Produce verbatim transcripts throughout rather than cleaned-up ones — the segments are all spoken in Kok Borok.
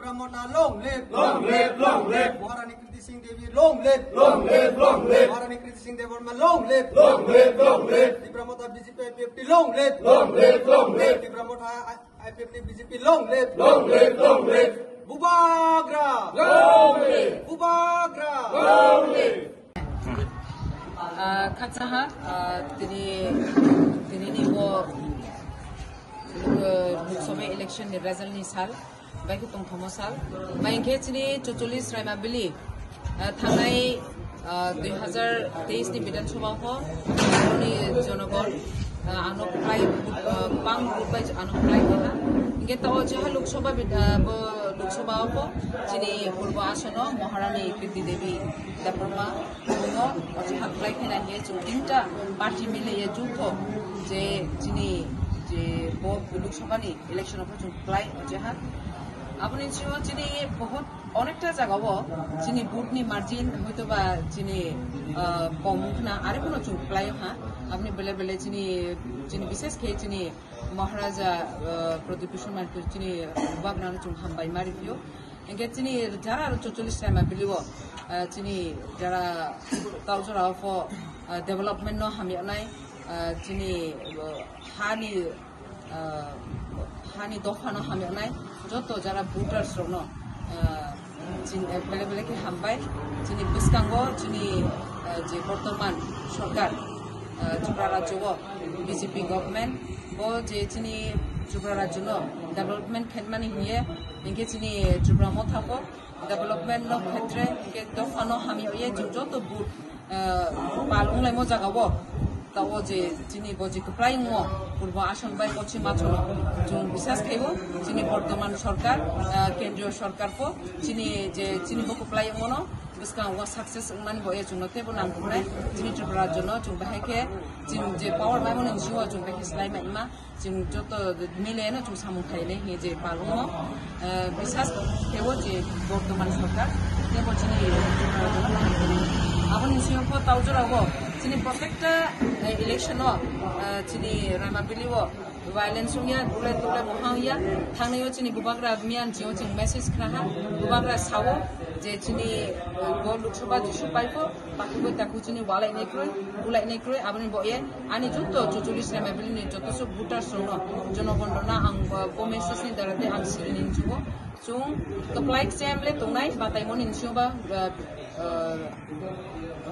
Tipra Motha long live! Long live, long live! Maharani Kriti Singh Devi long live! Long live, long live! Maharani Kriti Singh Debbarma long live! Long live, long live! Tipra Motha B J P I P F T long live! Long live, long live! Tipra Motha I P F T B J P long live! Long live, long live! Bubagra! Long live! Bubagra! Long live! Ah, khaksa ha, ah, tini, tini ni bo, ah, Lok Sabha election ni result ni sal, bai khe tongthamo sal. Bai khe chini chucholish Raima Bili, ah, thangnai, ah, dui hazar teis ni Bidhan Sabha pho, aroni jonogon, ah, ano kwplai, ah, bang vote bai ano kwplai kaha. Hinkhe to o jeha Lok Sabha bid-, ah, bo Lok Sabha pho, chini purbo asono Maharani Kriti Devi Debbarma, Bungo, oche ha kwplai khe nai hiye chwng tinta party mile ye jukho je chini je bo Lok Sabha ni election o chwng kwplai oche ha. Aboni sio chini bahut onekta jaga o chini vote ni margin hoito ba chini, ah, kom wngkhna are kono chwng kwplai ha. Aboni bele bele chini, chini bishes khe chini Maharaja, ah, Pradip Bhushan Manikya chini bubagrano chwng hambai ma ripio. Hinkhe chini jara aro chucholish Raima Bili o, ah, chini jara tau jora o pho, ah, development no hamya nai, ah, chini, ah, hani, ah, hani dopha no hamya nai, joto jara voters rok no, ah, chin-, eh, bele bele khe hambai. Chini bwskango chini, ah, je bortoman sorkar, ah, Tripura rajyo o B J P government bo je chini Tripura rajyo no development khenmani hiye, hinkhe chini Tripura Motha bo development no khetre, hinkhe dopha no hamya ye chwng joto vote, ah, pal wnglaimo jaga o. Ta o je chini bo je kwplai wngo, purbo ason bai pochim ason o chwng bisas khaio, chini bortoman sorkar, ah, kendriyo sorkar pho chini je chini bo kwplai wngmano bwskango success wngmani bo ye chwngno teibo nangkuknai. Chini Tripura rajyo no chwng bahai khe chini je power bai mani bisingo chwng bahai khe slai ma ima. Chwng joto mile no chwng samung khainai hiye je palungo, eh, bisas kebo je bortoman sorkar, kebo chini aboni sio pho tau jora o chini protekta, eh, election o, eh, chini Raima Bili o violence wngya, bulai tulai mohang ya, thangnai o chini bubagra miyan jio chwng message khna ha, bubagra sao je chini, eh, bo Lok Sabha jisu pai pho, Bakhugo takhu chini walai nai kroi, bulai nai kroi, aboni bo ye, ani joto chucholish Raima Bili ni joto sok voters rok no, jonogon rok no ang, uh, bo message ni dara de ang siri ni chugo. Chwng kwplai kcham le tongnai, batai moni ni chuba, uh, uh,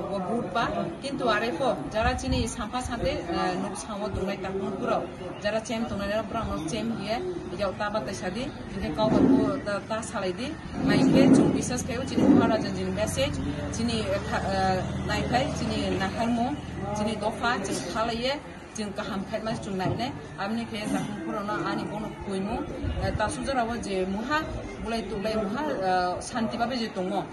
bo vote ba, kintu are pho, jara chini sampha sante, uh, nuk samo tongnai takhu puro, jara chem tongnai rok, borok no chem hiye, yau ta batai sadi, hinkhe kau ba bo ta, ta salai di. Mai khe chwng bisas khaio chini Maharaja ni message, chini, eh, kha-, eh, naikhai chini naharmung, chini dopha, chwng khalaiye, chwng kaham khaima chwng nainai. Aboni khe takhum khorokno ani bono kuimung, eh, tasuk jorao je muha, bulai tuklai muha, eh, santi babe je tongo.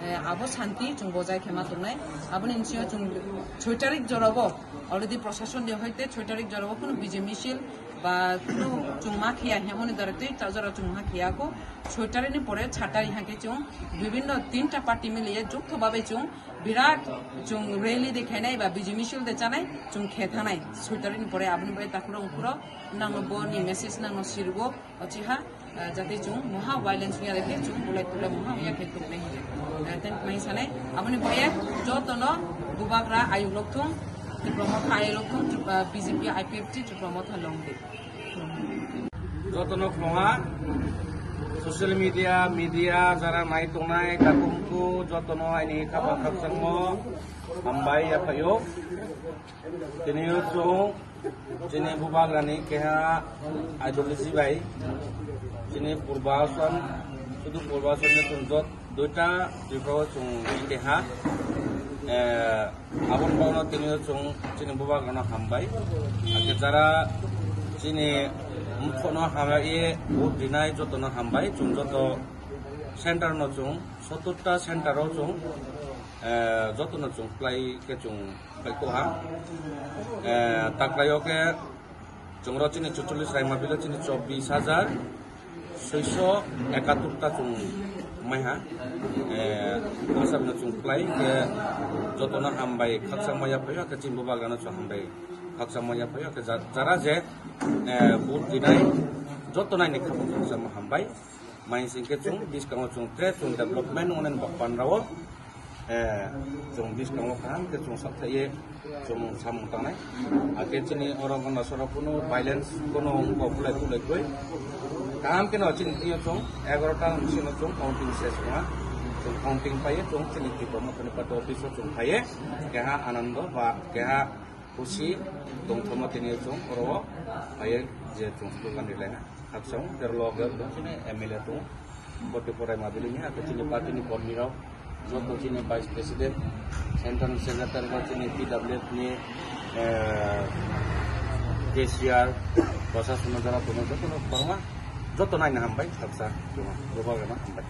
Eh, abo santi chwng bojai khe ma tongnai. Aboni bisingo chwng soi tarik jorao already proshasonni hoite soi tarik jorao kuno bijay misil ba kuno chwng ma khiya hwnmani dara tei ta jora chwng ma khiya ko. Soi tarik ni pore sat tarik hwnkhe chwng bibhinno tinta party miliye jukto babe chwng birat chwng rally de khainai ba bijay misil de chanai chwng khe thangnai. Soi tarik ni pore aboni bai takhuro ungkhuro nangno boni message nangno sirgo. Ochiha, ah, jate chwng muha violence wngya khe chwng bulai tulai muha wngya khe tongnai hinwi. Ah, tei mai sanai, aboni boye jotono bubagra ayuk lokthung, Tripura Motha ayuk lokthung, Tripura B J P I P F T Tripura Motha long live. Jotono khulumkha, social media, media jara nai tongnai, takhumku jotono aini khapang khapsangmo hambai yaphaio. Tini o chwng chini bubagrani keha ideology bai chini purbason, sudu purbason ni chwng jot duita Tripura o chwng keha, eh, aboni bagwino tini o chwng chini bubagrano hambai. Hakhe jara chini mthono hamya ye vote rinai jotono hambai, chwng joto center no chwng sottor ta center o chwng, eh, jotono chwng kwplai khe chwng Bai koha, eh, taklaio khe chwng ro chini chucholish raima bilo chini chobbish hajar soiso ekattor ta chwng maiha. Eh, asabino chwng kwplai khe jotono hambai khakchangma yaphaio, khe chini bubagrano chwng hambai khakchangma yaphaio, khe ja-, jara je, eh, vote rinai joto naini khapang khakchangma hambai. Mai sing khe chwng biskango chwng tre chwng development wngnani bokpan rao, eh, chwng biskango kaham khe chwng sakthaye chwng samung tangnai. Hakhe chini oro Gondasora kuno violence kuno wngkha kulai kulai kwrwi. Kaham kheno chini twiyo chwng egarota bisino chwng counting ses wngkha. Chwng counting paiye chwng chini Tipra Mothani party office o chwng phaiye keha anando ba keha khusi tongthoma tini chwng oro phaiye je chwng slogan rilaina. Khakchang, tei loge chini M L A tongo. Boti porai mabilini, hakhe chini party ni kormi rok, joto chini vice president, central secretary rok, chini P W F ni, eh, K C R, prasasano jara tongo, jotono korma, joto naina hambai, khaksa, joto, joto hambai.